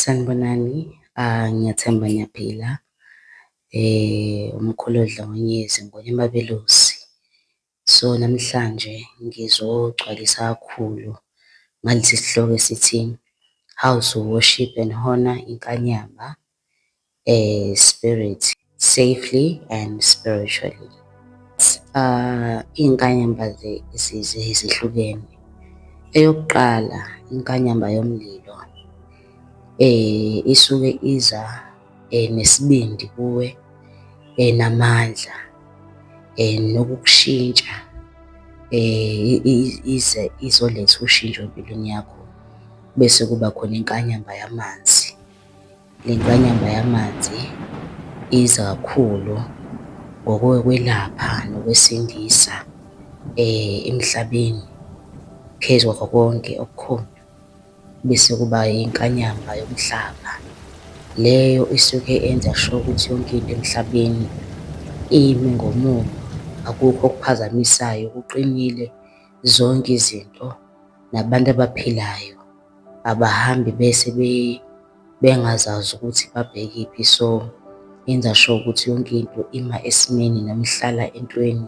Sanibonani, ngiyathemba niyaphila. Umkhulu Dlangonyezi Ngonyama Belusi. So, namhlanje ngizogcwalisa kakhulu ngalesi sihloko esithi, how to worship and honour inkanyamba spirit safely and spiritually. Iy'nkanyamba zihlukene. Eyokuqala, inkanyamba yomlilo isuke iza nesibindi kuwe namandla nokukushintsha ize izoletha ushintsho empilweni yakho. Bese kuba khona inkanyamba yamanzi. Le nkanyamba yamanzi iza kakhulu ngokokwelapha nokwesindisa emhlabeni phezu kwakho konke okukhona. Bese kuba inkanyamba yomhlaba, leyo isuke enza sure ukuthi yonke into emhlabeni imi ngomumo, akukho okuphazamisayo, kuqinile zonke izinto nabantu abaphilayo abahambi bese bengazazi ukuthi babhekephi. So, yenza sure ukuthi yonke into ima esimeni noma ihlala entweni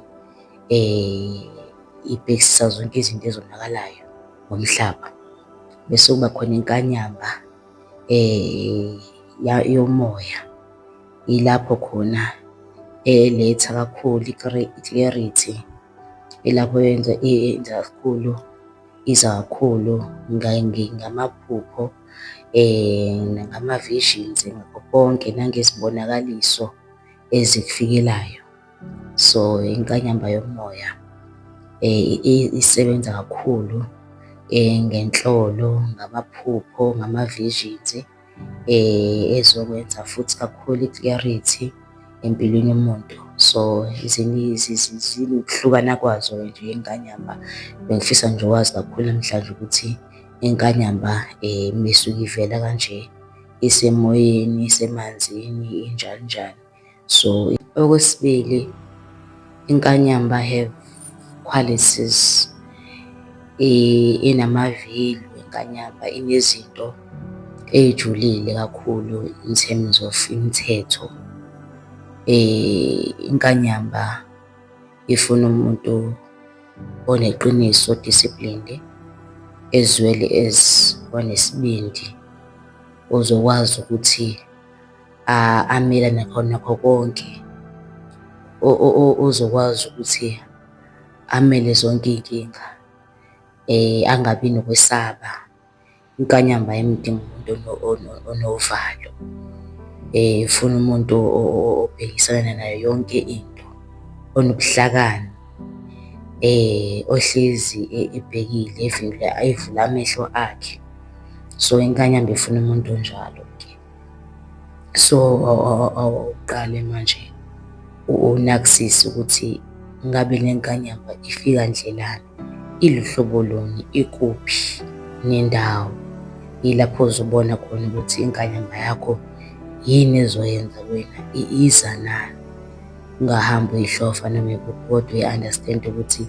ibhekisisa zonke izinto ezonakalayo ngomhlaba. Bese kuba khona inkanyamba yomoya, ilapho khona eletha kakhulu i-clarity, ilapho yenza yenza kakhulu, iza kakhulu ngamaphupho nangama-visions ngakho konke nangezibonakaliso ezikufikelayo. So, inkanyamba yomoya isebenza kakhulu ngenhlolo, ngamaphupho, ngama-visions ezokwenza futhi kakhulu i-clarity empilweni yomuntu. So, zinokuhlukana kwazo-ke nje iy'nkanyamba. Bengifisa nje wazi kakhulu namhlanje ukuthi inkanyamba uma isuke ivela kanje isemoyeni, isemanzini, injani njani. So, okwesibili, inkanyamba have qualities, inamavelu inkanyamba, inezinto ey'julile kakhulu in terms of imithetho. Inkanyamba ifuna umuntu oneqiniso, o-disciplined, as well as onesibindi, ozokwazi ukuthi amelane nakho konke, ozokwazi ukuthi amele zonke iy'nkinga, angabi nokwesaba. Inkanyamba ayimdingi umuntu onovalo, ifuna umuntu obhekisana nayo yonke into, onobuhlakani, ohlezi ebhekile evule amehlo akhe. So, inkanyamba ifuna umuntu onjalo-ke. So, awuqale manje unakisise ukuthi ngabe le nkanyamba ifika ndlelani, iluhlobo luni, ikuphi nendawo. Yilapho ozobona khona ukuthi inkanyamba yakho yini ezoyenza kuwena, iza nani. Ungahambi uyihlofa noma ikuphi kodwa uyi-understand-e ukuthi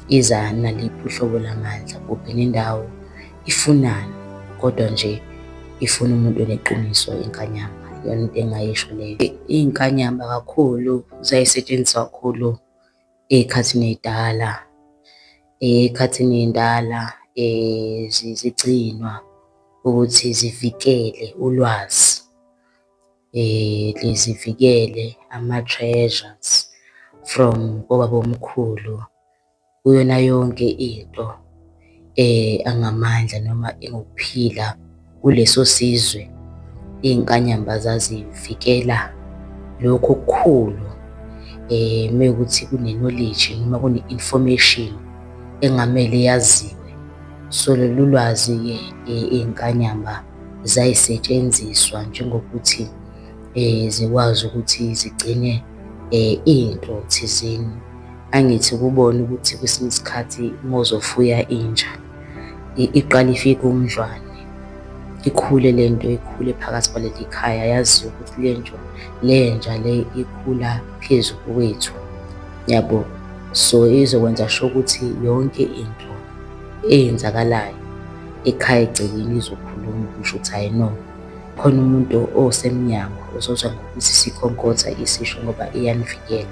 iza naliphi uhlobo lamandla, kuphi nendawo, ifunani. Kodwa nje ifuna umuntu oneqiniso inkanyamba, iyona into engingayisho leyo. Iy'nkanyamba kakhulu zayisetshenziswa kakhulu ey'khathini ey'dala, ey'khathini ey'ndala zigcinwa ukuthi zivikele ulwazi, zivikele ama-treasures from kobabomkhulu. Kuyona yonke into angamandla noma engukuphila kuleso sizwe. Iy'nkanyamba zazivikela lokhu okukhulu mekuwukuthi kune-knowledge noma kune-information engamele yaziwe. So, lolu lwazi-ke iy'nkanyamba zay'setshenziswa njengokuthi zikwazi ukuthi zigcine into thizeni. Angithi ukubona ukuthi kwesinye isikhathi uma uzofuya inja iqale ifike umdlwane, ikhule le nto ikhule phakathi kwaleli khaya yaziwe ukuthi le nja le nja le ikhula phezu kwethu, yabo. So, izokwenza sure ukuthi yonke into eyenzakalayo ekhaya egcekeni izokhuluma kusho ukuthi hhayi no. Khona umuntu osemnyango uzozwa ngokuthi sikhonkotha isisho ngoba iyanivikela.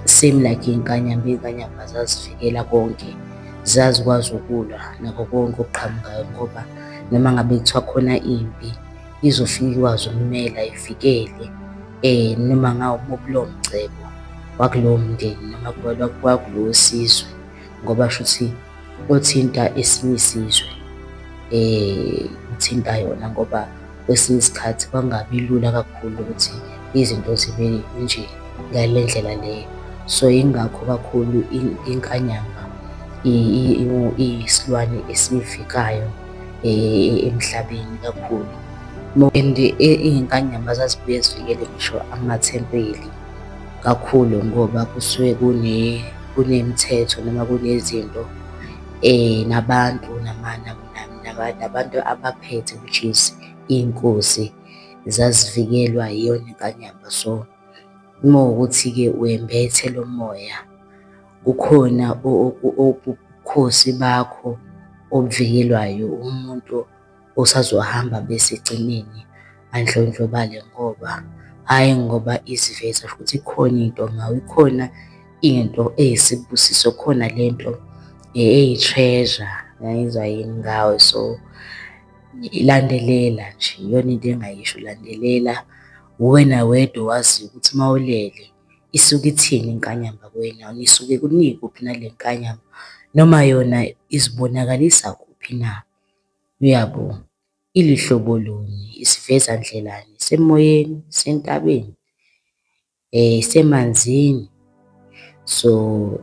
Same like iy'nkanyamba, iy'nkanyamba zazivikela konke, zazikwazi ukulwa nakho konke okuqhamukayo ngoba noma ngabe kuthiwa khona impi izofika ikwazi ukumela ivikele noma ngawumuphi lowo mcebo wakulowo mndeni noma wakulowo sizwe ngoba shuthi othinta esinye isizwe uthinta yona ngoba kwesinye isikhathi kwangabi lula kakhulu ukuthi izinto zibe nje ngale ndlela leyo. So yingakho kakhulu inkanyamba iyisilwane esivikayo emhlabeni kakhulu. And iy'nkanyamba zazibuye zivikele ngisho amathempeli kakhulu ngoba kusuke kunemithetho noma kunezinto nabantu nabantu abaphethe, which is iy'nkosi, zazivikelwa yiyona inkanyamba. So, uma kuwukuthi-ke wembethe lo moya, kukhona ubukhosi bakho obuvikelwayo umuntu osazohamba bese ekugcineni andlondlobale ngoba, hhayi ngoba iziveza futhi ikhona into ngawe, ikhona into eyisibusiso, khona lento eyi-treasure, uyangizwa yini ngawe. So, landelela nje iyona into engingayisho, landelela. Uwena wedwa owaziyo ukuthi uma ulele isuke ithini inkanyamba kuwena, isuke ikunike kuphi nale nkanyamba noma yona izibonakalisa kuphi na, uyabo? Iluhlobo luni, isiveza ndlelani, isemoyeni, isentabeni, isemanzini? So,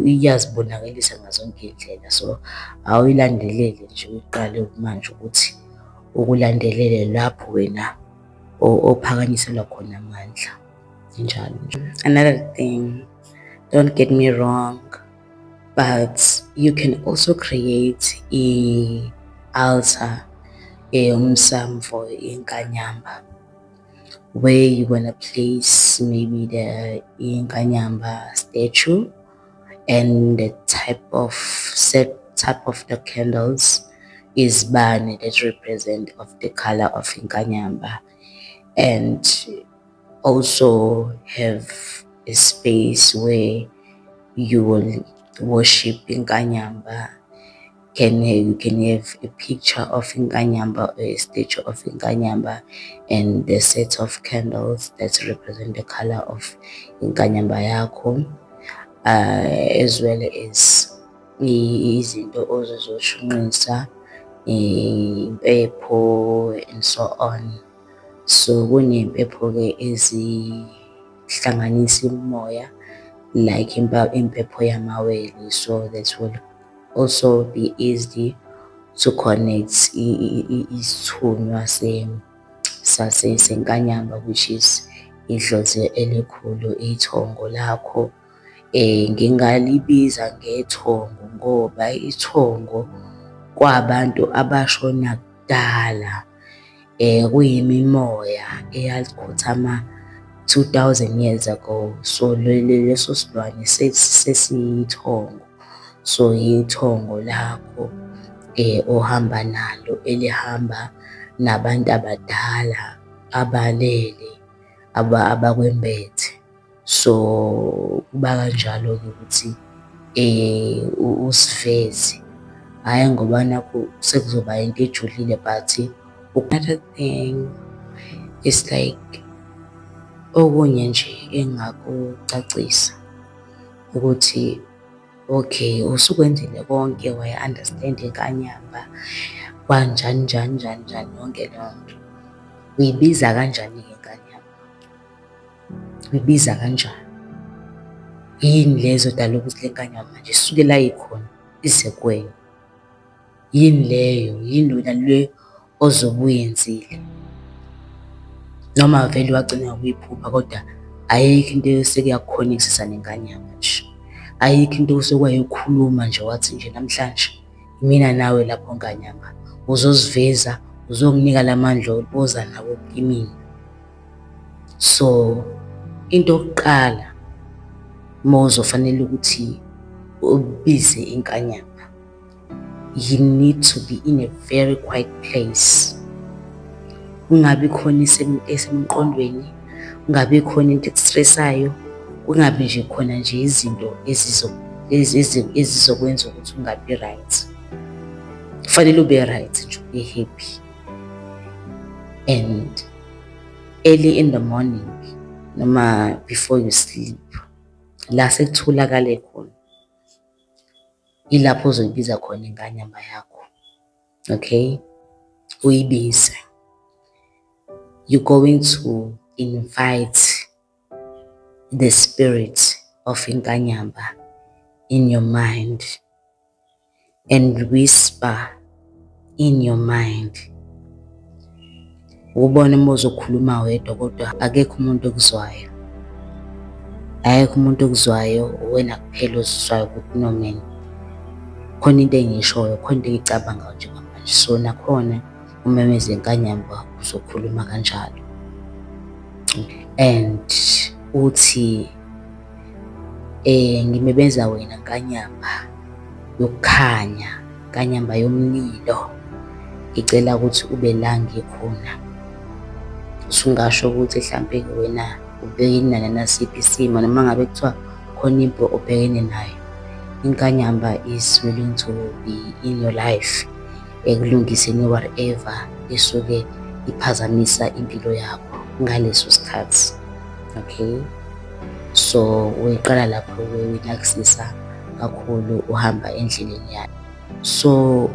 iyazibonakalisa ngazonke iy'ndlela. So, awuyilandelele nje uyiqale manje ukuthi ukulandelele lapho wena ophakanyiselwa khona amandla, injalo nje. Another thing, don't get me wrong, but you can also create i-altar, umsamo for inkanyamba, where you gonna place maybe the inkanyamba statue and the type of set type of the candles, izibane that represent of the color of inkanyamba, and also have a space where you will worship inkanyamba. Can you can have a picture of inkanyamba or a statue of inkanyamba and the set of candles that represent the color of inkanyamba yakho, as well as izinto ozozoshunqisa, impepho and so on. So kuney'mpepho-ke ezihlanganisa imimoya like impepho yamawele, so that will also be easy to connect isithunywa senkanyamba, which is idlozi elikhulu, ithongo lakho. Ngingalibiza ngethongo ngoba ithongo kwabantu abashona kudala, kuyimimoya eyalikhothama 2000 years ago. So, leso silwane sesiyithongo. So, ithongo lakho ohamba nalo elihamba nabantu abadala abalele abakwembethe. So, kuba kanjalo-ke ukuthi usiveze, hhayi ngoba nakhu sekuzoba into ejulile, but another thing is like okunye nje engingakucacisa ukuthi okay, usukwenzile konke, wayi-understand inkanyamba, kwanjani njani njani njani yonke leyo nto. Uyibiza kanjani-ke inkanyamba? Uyibiza kanjani? Yini le ezodala ukuthi le nkanyamba manje isuke la ikhona ize kuwena? Yini leyo? Yini wena le ozobe uyenzile? Noma vele wagcina ngokuyiphupha kodwa ayikho into eseke yaku-connect-isa nenkanyamba nje. Ayikho into osuke wayikhuluma nje wathi nje namhlanje imina nawe lapho nkanyamba, uzoziveza, uzonginika la mandla oza nawo kimina. So, into yokuqala uma uzofanele ukuthi ubize inkanyamba, you need to be in a very quiet place. Kungabi khona esemqondweni, kungabi khona into eku-stress-ayo, kungabi nje khona nje izinto ezizokwenza ukuthi ungabi right. Kufanele ube right nje, ube happy and early in the morning noma before you sleep, la sekutholakale khona, ilapho ozoyibiza khona inkanyamba yakho, okay? Uyibize. You're going to invite the spirit of inkanyamba in your mind and whisper in your mind. Ukubona uma uzokhuluma wedwa kodwa akekho umuntu okuzwayo. Akekho umuntu okuzwayo, uwena kuphela ozizwayo ukuthi no man, khona into engiyishoyo, khona into engiyicabangayo njengamanje. So nakhona umemeze inkanyamba uzokhuluma kanjalo. And uthi ngimemeza wena nkanyamba yokukhanya, nkanyamba yomlilo, ngicela ukuthi ube la ngikhona. Usungasho ukuthi hlampe-ke wena ubhekene nasiphi isimo noma ngabe kuthiwa khona into obhekene nayo. Inkanyamba is willing to be in your life ekulungiseni whatever esuke iphazamisa impilo yakho ngaleso sikhathi, okay? So uyiqala lapho-ke uyinakisisa kakhulu uhamba endleleni yayo. So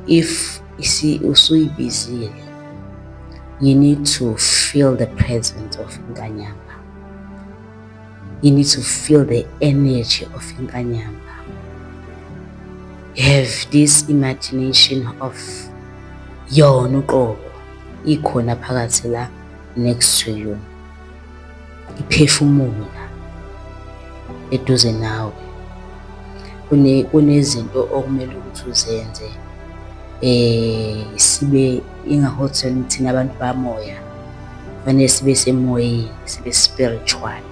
if usuyibizile, you need to feel the presence of inkanyamba. You need to feel the energy of inkanyamba. Have this imagination of yona uqobo ikhona phakathi la next to you. Iphefumula eduze nawe. Kunezinto okumele ukuthi uzenze sibe ingakho thina abantu bamoya kufanele sibe semoyeni, sibe spiritual.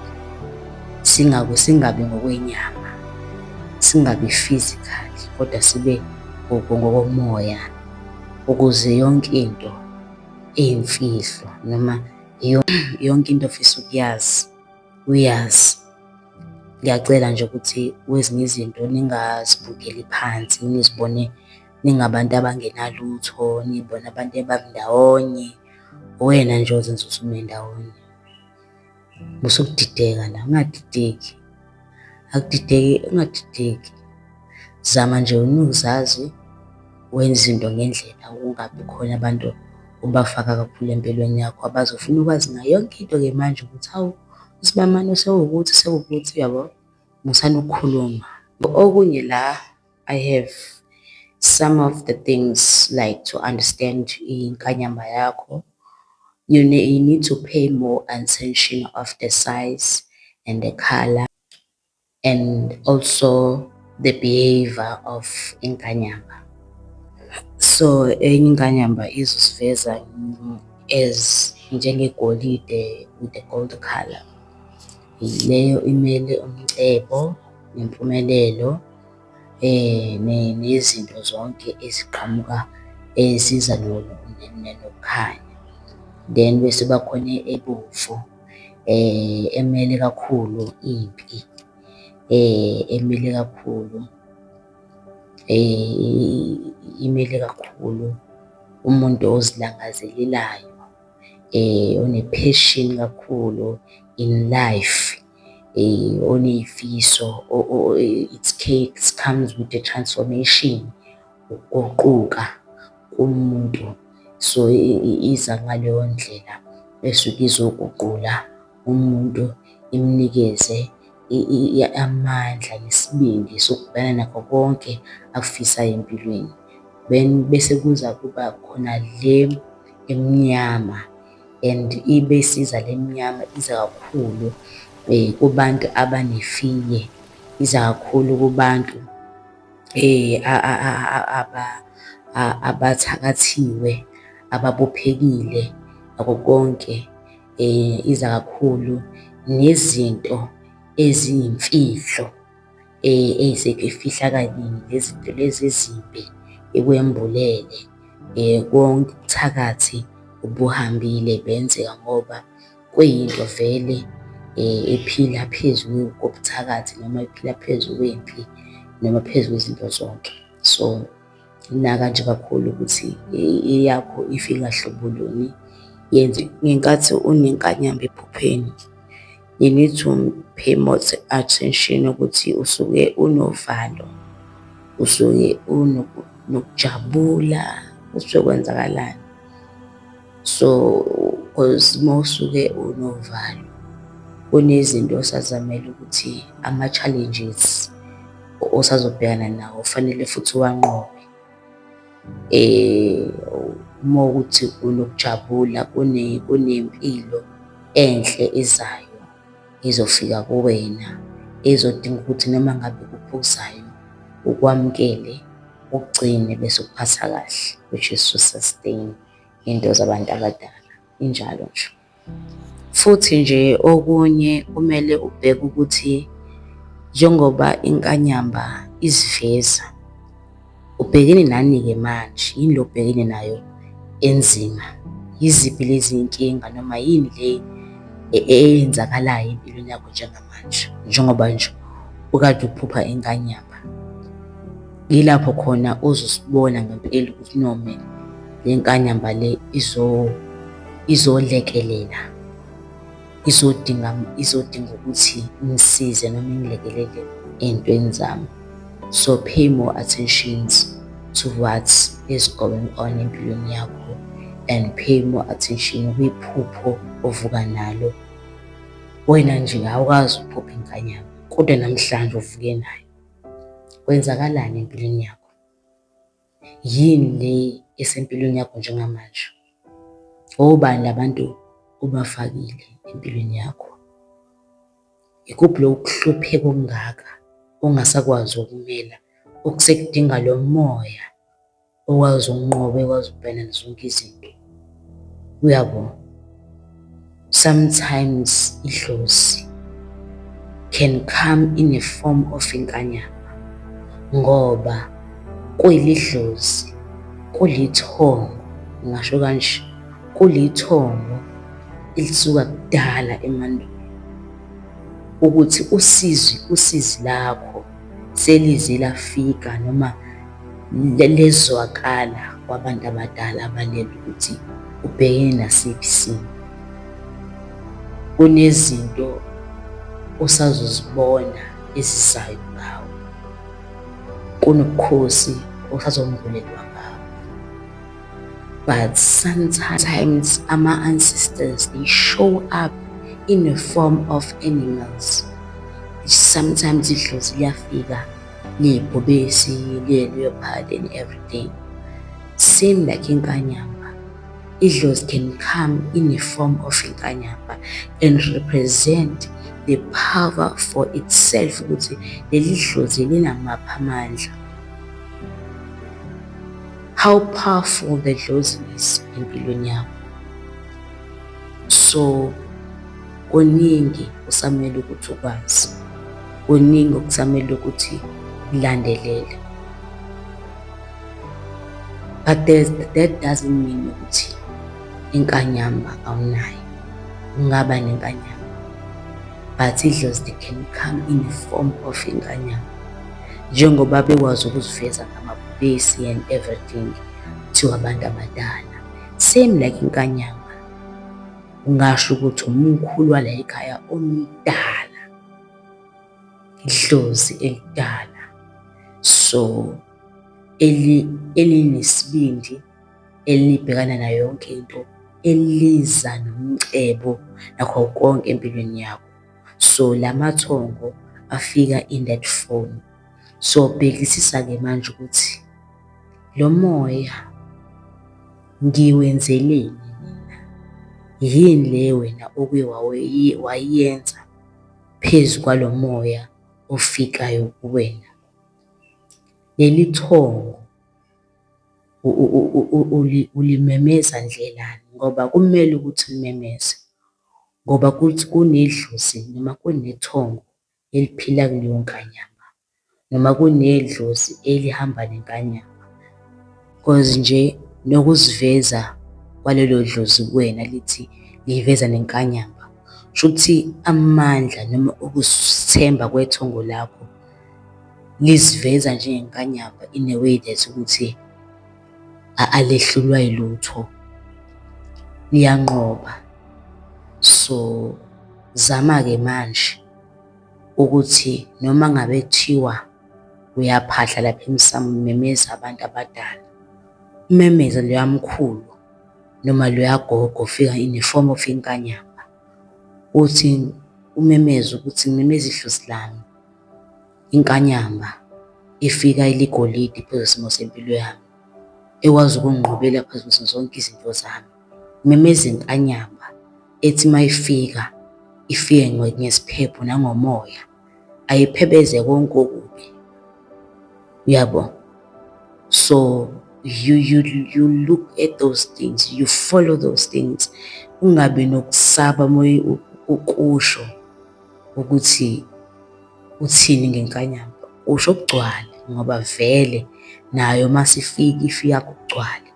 Singabi ngokwenyama, singabi physical kodwa sibe ngokomoya ukuze yonke into eyimfihlo noma yonke into ofisa ukuyazi uyazi. Ngiyacela nje ukuthi kwezinye izinto ningazibukeli phansi, nizibone ningabantu abangenalutho, niy'bone abantu abami ndawonye. Uwena nje ozenza ukuthi ume ndawonye. Musa ukudideka la, ungadideki. Akudideki, ungadideki. Zama nje wena uzazi, wenze izinto ngendlela, kungabi khona abantu obafaka kakhulu empilweni yakho abazofuna ukwazi ngayo yonke into-ke manje ukuthi hawu, uSibamane sewukuthi sewukuthi uyabo. Musani ukukhuluma. Okunye la, I have some of the things like to understand inkanyamba yakho. You need to pay more attention of the size and the color and also the behavior of inkanyamba. So enye inkanyamba izosiveza as njengegolide with the gold color. Leyo imele umcebo nempumelelo nezinto zonke eziqhamuka eziza nokukhanya. Then bese kuba khona ebomvu emele kakhulu impi, emele kakhulu imele kakhulu umuntu ozilangazelelayo, one-passion kakhulu in life, oney'fiso, it comes with a transformation, ukuguquka komuntu. So iza ngaleyo ndlela esuke izoguqula umuntu, imnikeze amandla nesibindi sokubhekana nakho konke akufisayo empilweni. Then bese kuza kuba khona le emnyama and ibe isiza le emnyama iza kakhulu kubantu abane-fear, iza kakhulu kubantu abathakathiwe, ababophekile nako konke. Iza kakhulu nezinto eziyimfihlo ey'sefihlakalile, lezi zinto lezi ezimbi ikwembulele konke ubuthakathi. obuhambile benzeka ngoba kuyinto vele ephila phezu kobuthakathi noma ephila phezu kwempi noma phezu kwezinto zonke. So naka nje kakhulu ukuthi eyakho ifika hlobo luni, yenze ngenkathi unenkanyamba ephupheni. You need to pay more attention ukuthi usuke unovalo, usuke unokujabula, kusuke kwenzakalani. So cause uma usuke unovalo kunezinto osazamele ukuthi ama-challenges osazobhekana nawo fanele futhi uwanqobe. Uma kuwukuthi unokujabula kunempilo enhle ezayo ezofika kuwena, ezodinga ukuthi noma ngabe ikuphi okuzayo ukwamukele, ukugcine bese ukuphatha kahle, which is to sustain iy'nto zabantu abadala, injalo nje. Futhi nje okunye kumele ubheke ukuthi njengoba inkanyamba iziveza, ubhekene nani-ke manje? Yini le obhekene nayo enzima? Yiziphi lezi iy'nkinga noma yini le eyenzakalayo empilweni yakho njengamanje, njengoba nje ukade uphupha inkanyamba? Yilapho khona ozosibona ngempela ukuthi no man, le nkanyamba le izolekelela, izodinga izodinga ukuthi ingisize noma ingilekelele ey'ntweni zami. So pay more attentions to what is going on empilweni yakho and pay more attention kwiphupho ovuka nalo. Wena nje awukaze uphuphe inkanyamba kodwa namhlanje uvuke nayo. Kwenzakalani empilweni yakho? Yini le esempilweni yakho njengamanje? Obani labantu obafakile empilweni yakho? Ikuphi lokhu kuhlupheka okungaka ongasakwazi ukumela okusekudinga lo moya okwazi ukunqoba, ekwazi ukubhekana nazo zonke izinto? Uyabo? Sometimes idlozi can come in a form of inkanyamba ngoba kuyilidlozi, kulithongo, ngingasho kanje, kulithongo elisuka kudala emandulo ukuthi usizi usizi lakho selize lafika noma lezwakala kwabantu abadala abalele ukuthi ubhekene nasiphi isimo. Kunezinto osazozibona ezizayo ngawe, kunobukhosi osazombulelwa ngabo. But sometimes ama-ancestors they show up in the form of animals. Sometimes idlozi liyafika liyibhubesi, liye-leopard and everything. Same like inkanyamba. Idlozi can come in the form of inkanyamba and represent the power for itself ukuthi leli dlozi linamaphi amandla. How powerful the dlozi is empilweni yakho. So kuningi kusamele ukuthi ukwazi, kuningi okusamele ukuthi ulandelele. But that doesn't mean ukuthi inkanyamba awunayo. Ungaba nenkanyamba but idlozi they can come in the form of inkanyamba. Njengoba bekwazi ukuziveza ngamabhubesi and everything to abantu abadala. Same like inkanyamba. Ungasho ukuthi umkhulu wala ekhaya omdala, idlozi elidala. So elinesibindi elibhekana nayo yonke into, eliza nomcebo nakho konke empilweni yakho. So la mathongo afika in that form. So bhekisisa-ke manje ukuthi lo moya ngiwenzeleni mina? Yini le wena oke wayenza phezu kwalo moya ofikayo kuwena? Leli thongo ulimemeza ndlelani? Ngoba kumele ukuthi ulimemeze ngoba kuthi kunedlozi noma kunethongo eliphila kuleyo nkanyamba noma kunedlozi elihamba nenkanyamba. Cause nje nokuziveza kwalelo dlozi kuwena lithi liyiveza nenkanyamba. Shuthi amandla noma ukuzithemba kwethongo lakho liziveza njengenkanyamba in a way that ukuthi alehlulwa yilutho, liyanqoba. So zama-ke manje ukuthi noma ngabe kuthiwa uyaphahla lapha emsamo memeza abantu abadala, umemeze loya mkhulu noma loya gogo ofika in a form of inkanyamba, uthi umemeze ukuthi ngimemeza idlozi lami, inkanyamba efika iligolide phezu kwesimo sempilo yami, ekwazi ukunginqobela phezu kwazo zonke izinto zami. Ngimemeza inkanyamba ethi uma ifika, ifike ngesiphepho nangomoya, ayiphebeze konke okubi. Uyabo? So you look at those things, you follow those things. Ungabi nokusaba uma ukusho ukuthi uthini ngenkanyamba. Usho kugcwale ngoba vele nayo masifika ifika kugcwale,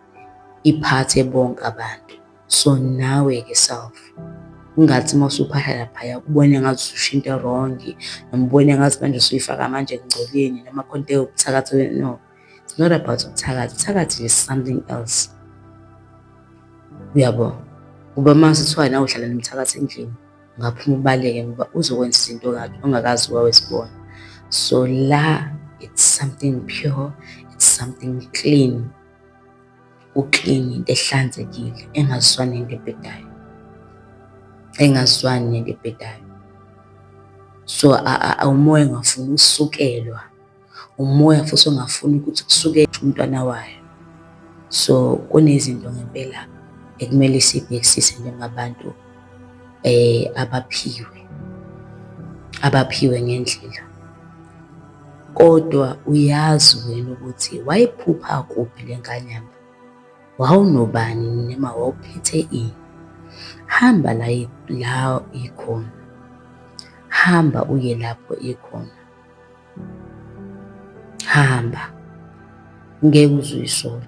iphathe bonke abantu. So nawe-ke self, ungathi uma usuphahla laphaya ubone engathi ususho into e-wrong noma ubone engathi manje usuyifaka manje ekungcoleni noma khona into ewubuthakathi. No, it's not about ubuthakathi. Ubuthakathi is something else. Uyabo? Ngoba mase kuthiwa nawe uhlala nomthakathi endlini, ungaphuma ubaleke ngoba uzokwenza izinto ongakaze wawezibona. So la it's something pure, it's something clean. U-clean, into ehlanzekile engazwani nento ebhedayo, engazwani nento ebhedayo. So umoya ongafuni usukelwa, umoya futhi ongafuni ukuthi kusuke umntwana wayo. So kunezinto ngempela ekumele siy'bhekisise njengabantu abaphiwe, abaphiwe ngendlela. Kodwa uyazi wena ukuthi wayiphupha kuphi le nkanyamba, wawunobani noma wawuphethe ini. Hamba la la ikhona, hamba uye lapho ikhona, hamba ngeke uze uyisole.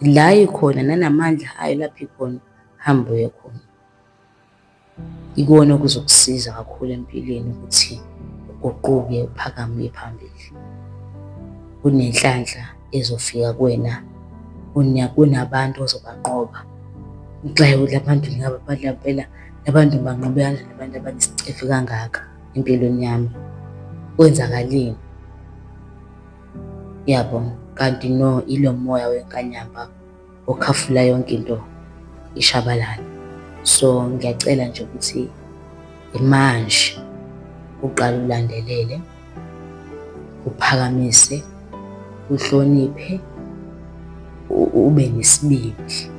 La ikhona nanamandla ayo lapho ikhona, hamba uye khona. Ikona okuzokusiza kakhulu empilweni ukuthi uguquke uphakame uye phambili. Kunenhlanhla ezofika kuwena, kunabantu ozobanqoba. Uxake ukuthi la bantu ngempela la bantu ngibanqobe kanjani abantu abanesicefe kangaka empilweni yami, kwenzakaleni? Uyabo? Kanti no, ilo moya wenkanyamba okhafula yonke into ishabalale. So ngiyacela nje ukuthi manje uqale ulandelele, uphakamise, uhloniphe, ube nesibindi,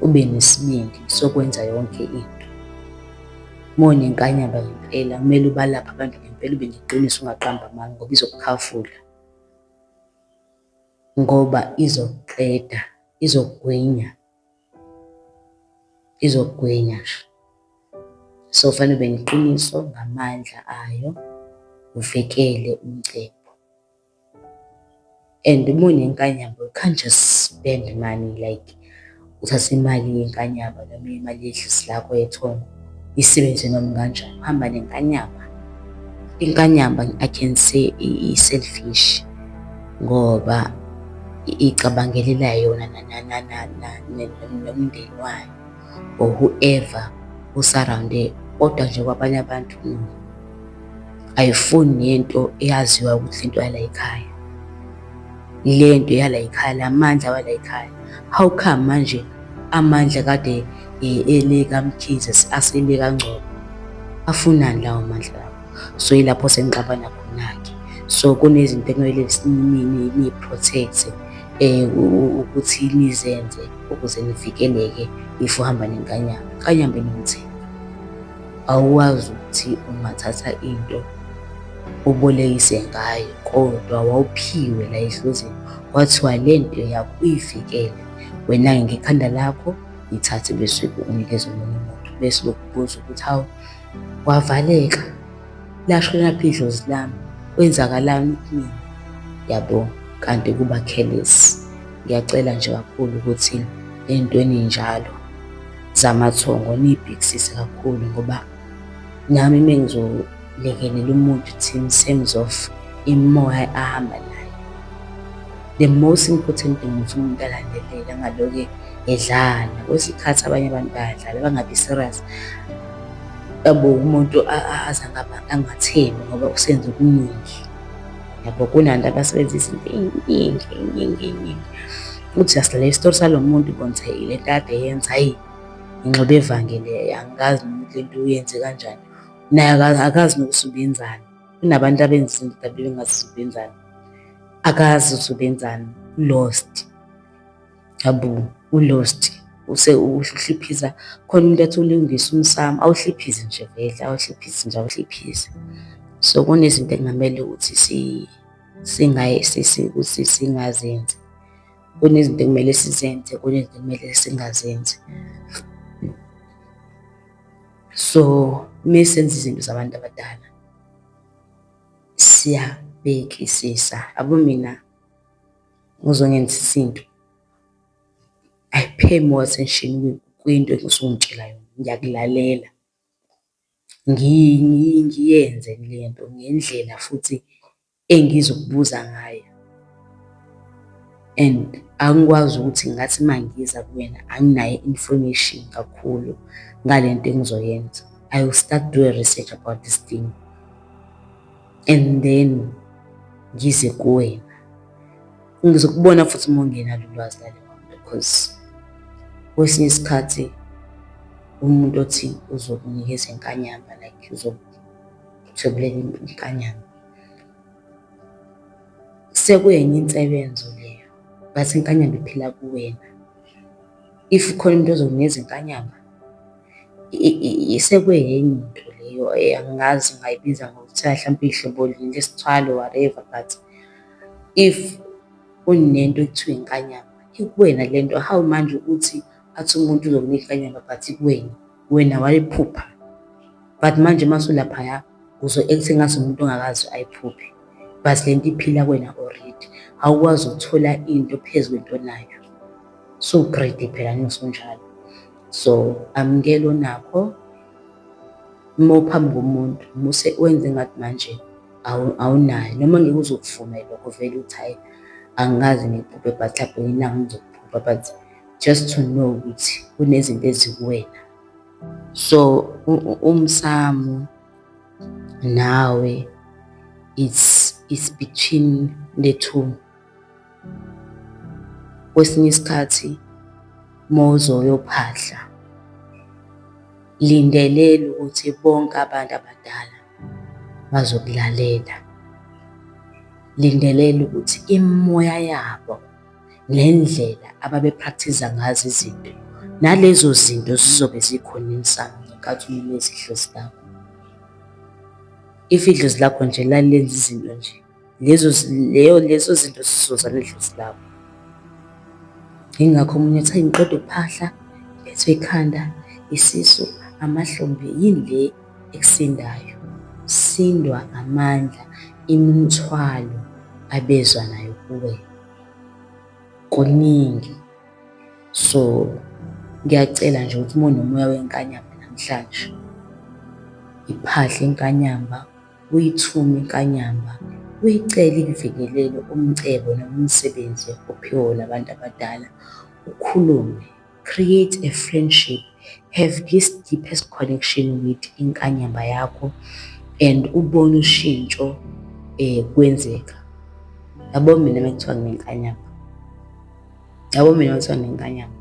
ube nesibindi sokwenza yonke into. Uma unenkanyamba ngempela kumele ubalaphe abantu ngempela, ube neqiniso ungaqambi amanga ngoba izokukhafula. Ngoba izokuqeda, izokugwinya, izokugwinya nje. So kufanele ube neqiniso ngamandla ayo, uvikele umcebo. And uma unenkanyamba you can't just spend money like uthathe imali yenkanyamba noma imali yedlozi lakho yethongo uyisebenzise noma kanjani. Uhamba nenkanyamba, inkanyamba I can say i-selfish ngoba icabangelela yona nomndeni wayo or whoever o-surround-e, kodwa nje kwabanye abantu no. Ayifuni nento eyaziwa ukuthi lento yalayikhaya, lento yalayikhaya, la mandla walayikhaya. How come manje amandla kade ele kaMkhize asele kaNgcobo? Afunani lawo mandla lawo? So yilapho senixabana khona-ke. So kunezinto ekumele niyi-protect-e ukuthi nizenze ukuze nivikeleke if uhamba nenkanyamba. Inkanyamba inomthetho, awukwazi ukuthi ungathatha into ubolekise ngayo kodwa wawuphiwe la edlozini kwathiwa le nto yakho uyivikele. Wena-ke ngekhanda lakho uyithathe bese unikeza omunye umuntu bese bekubuza ukuthi hawu kwavaleka, lashonaphi idlozi lami, kwenzakalani kumina? Yabo, kanti kuba careless. Ngiyacela nje kakhulu ukuthi ey'ntweni ey'njalo zamathongo niy'bhekisise kakhulu ngoba nami uma ngizolekelela umuntu in terms of imimoya ahamba nayo, the most important thing ukuthi umuntu alandelele angaloke edlala. Kwesinye isikhathi abanye abantu bayadlala bangabi serious. Yabo umuntu aze angathembi ngoba usenze okuningi. Yabo kunanto abasebenzisa into ey'ningi ey'ningi ey'ningi. Uthi uyasilalela isitori salo muntu ubone ukuthi le nto akade eyenza hhayi ingxubevange le angikazi noma ukuthi le nto uyenze kanjani. Naye akazi nokuthi ubenzani. Kunabantu abenza izinto that bengazi ukuthi ubenzani. Akazi ukuthi ubenzani, u-lost. Yabo, u-lost. Uhliphiza, khona umuntu athi ulungisa umsamo, awuhliphize nje vele, awuhliphize nje, awuhliphize. So kunezinto ekungamele ukuthi ukuthi singazenzi. Kunezinto ekumele sizenze, kunezinto ekumele singazenzi. So mesenza izinto zabantu abadala siyabhekisisa. Yabo mina uzongenzisa into, I pay more attention kwinto engisuke ungitshela yona, ngiyakulalela. Ngiyenze le nto ngendlela futhi engizokubuza ngayo and angikwazi ukuthi ngathi uma ngiza kuwena anginayo i-information kakhulu ngale nto engizoyenza. I will start do a research about this thing and then ngize kuwena. Ngizokubona futhi uma ungenalo ulwazi laleyo nto because kwesinye isikhathi umuntu othi uzokunikeza inkanyamba like uzokuthwebulela inkanyamba, sekuyenye insebenzo leyo but inkanyamba iphila kuwena. If khona umuntu ozokunikeza inkanyamba sekuyenye into leyo angazi ungayibiza ngokuthiwa hlampe ihlobo lini lesithwalo whatever, but if unento ekuthiwa inkanyamba ikuwena le nto. Hawu manje uthi athi umuntu uzokunika inkanyamba but ikuwena, wena wayiphupha but manje mase ulaphaya uzo-act-a engathi umuntu ongakaze ayiphuphe but le nto iphila kuwena already. Awukwazi ukuthola into phezu kwento onayo, su-greedy phela usunjalo. So amukela onakho, uma uphambi komuntu muse wenze engathi manje awunayo noma ngeke uze ukuvume lokho vele uthi hhayi angikaze ngiphuphe but hlampe ngelinye ilanga ngizokuphupha but just to know ukuthi kunezinto ezikuwena. So umsamo nawe it's between the two. Kwesinye isikhathi uma uzoyophahla lindelela ukuthi bonke abantu abadala bazokulalela. Lindelela ukuthi imimoya yabo nendlela ababe-practice-a ngazo izinto, nalezo zinto zizobe zikhona emsamo ngenkathi unikeza idlozi lakho. If idlozi lakho nje lalilenza izinto nje, lezo leyo lezo zinto zizoza nedlozi lakho. Yingakho omunye ethi ngiqeda ukuphahla, ngiphethwe ikhanda, isisu, amahlombe, yini le ekusindayo? Sindwa amandla, imithwalo abezwa nayo kuwena. Kuningi. So ngiyacela nje ukuthi uma unomoya wenkanyamba namhlanje, iphahle inkanyamba, uyithume inkanyamba, uyicele ikuvikelele umcebo noma umsebenzi ophiwe wona abantu abadala, ukhulume. Create a friendship, have this deepest connection with inkanyamba yakho and ubone ushintsho kwenzeka. Yabo mina mekuthiwa nginenkanyamba, yabo mina mekuthiwa nginenkanyamba,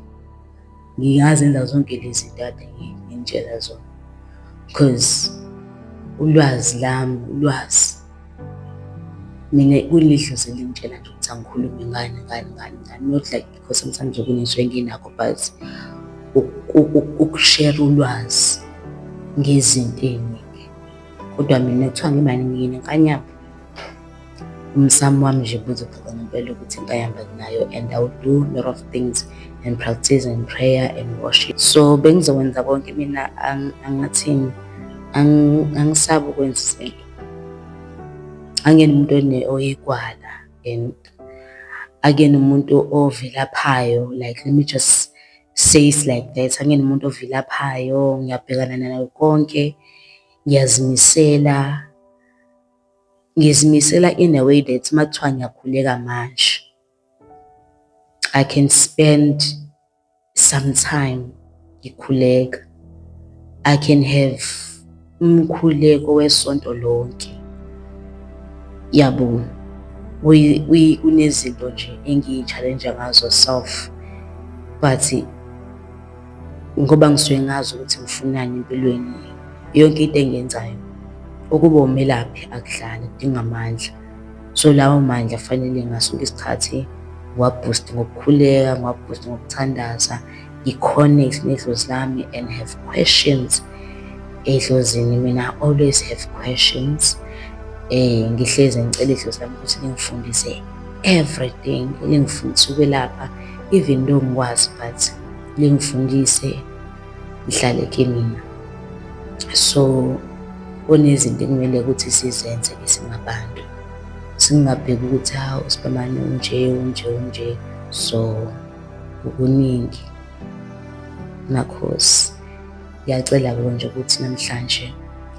ngingazenza zonke lezi zinto kade nginitshela zona cause ulwazi lami, ulwazi mina kunedlozi elingitshela nje ukuthi angikhulume ngani ngani ngani ngani, not like because sometimes okunye nginakho but ukushera ulwazi ngezinto ey'ningi. Kodwa mina kuthiwa ngiba nginenkanyamba, umsamo wami nje buzocaca ngempela ukuthi inkanyamba nginayo and I will do a lot of things and practice and prayer and worship. So bengizokwenza konke mina angathini, angisabi ukwenza izinto. Angiyena umuntu oyigwala and Akuyena umuntu ovilaphayo, like let me just say it like that. Angiyena umuntu ovilaphayo, ngiyabhekana nayo konke, ngiyazimisela. Ngizimisela in a way that uma kuthiwa ngiyakhuleka manje, I can spend some time ngikhuleka. I can have umkhuleko wesonto lonke. Yabo, kunezinto nje engiyi-challenge-a ngazo self, but ngoba ngisuke ngazi ukuthi ngifunani empilweni, yonke into engiyenzayo, ukuba umelaphi akudlali, kudinga amandla. So lawo mandla fanele ngaso sonke isikhathi ngiwa-boost-e ngokukhuleka, ngiwa-boost-e ngokuthandaza, ngi-connect nedlozi lami and have questions edlozini. Mina I always have questions. Ngihlezi ngicela idlozi lami ukuthi lingifundise everything, lingifundise ukwelapha even though ngikwazi, but lingifundise lihlale kimina. So kunezinto ekumele ukuthi sizenze-ke singabantu, singabheki ukuthi hawu, sibamane unje, unje, unje. So kukuningi, makhosi. Ngiyacela-ke nje ukuthi namhlanje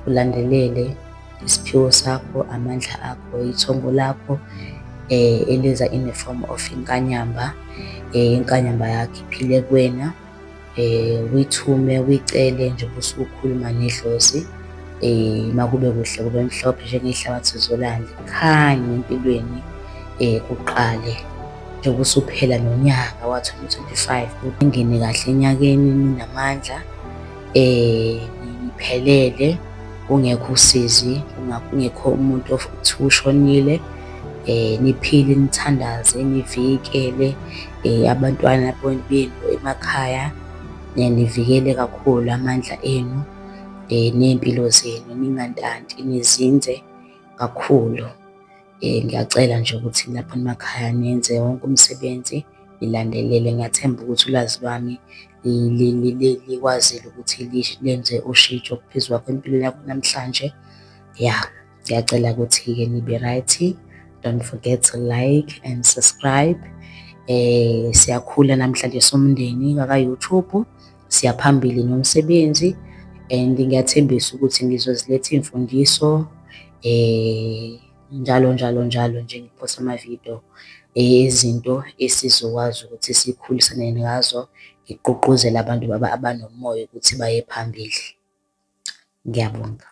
ulandelele isiphiwo sakho, amandla akho, ithongo lakho eliza in a form of inkanyamba. Inkanyamba yakho iphile kuwena, uyithume, uyicele njengoba usuke ukhuluma nedlozi. Makube kuhle, kube mhlophe njengey'hlabathi zolwandle, kukhanye empilweni kuqale njengoba usuphela nonyaka wa-2025, ningene kahle enyakeni ninamandla, niphelele, kungekho usizi, kungekho umuntu okuthiwa ushonile, niphile, nithandaze, nivikele abantwana benu emakhaya, nivikele kakhulu amandla enu ney'mpilo zenu, ningantanti, nizinze kakhulu. Ngiyacela nje ukuthi lapha emakhaya niyenze wonke umsebenzi, nilandelele. Ngiyathemba ukuthi ulwazi lwami likwazile ukuthi lenze ushintsho phezu kwakho empilweni yakho namhlanje. Ya, ngiyacela ukuthi-ke nibe right. Don't forget to like and subscribe. Siyakhula namhlanje somndeni kaka-YouTube, siya phambili nomsebenzi and ngiyathembisa ukuthi ngizoziletha iy'mfundiso njalo njalo njalo nje, ngiphosta amavidiyo ezinto esizokwazi ukuthi sikhulisane ngazo, ngigqugquzele abantu abanomoya ukuthi baye phambili. Ngiyabonga.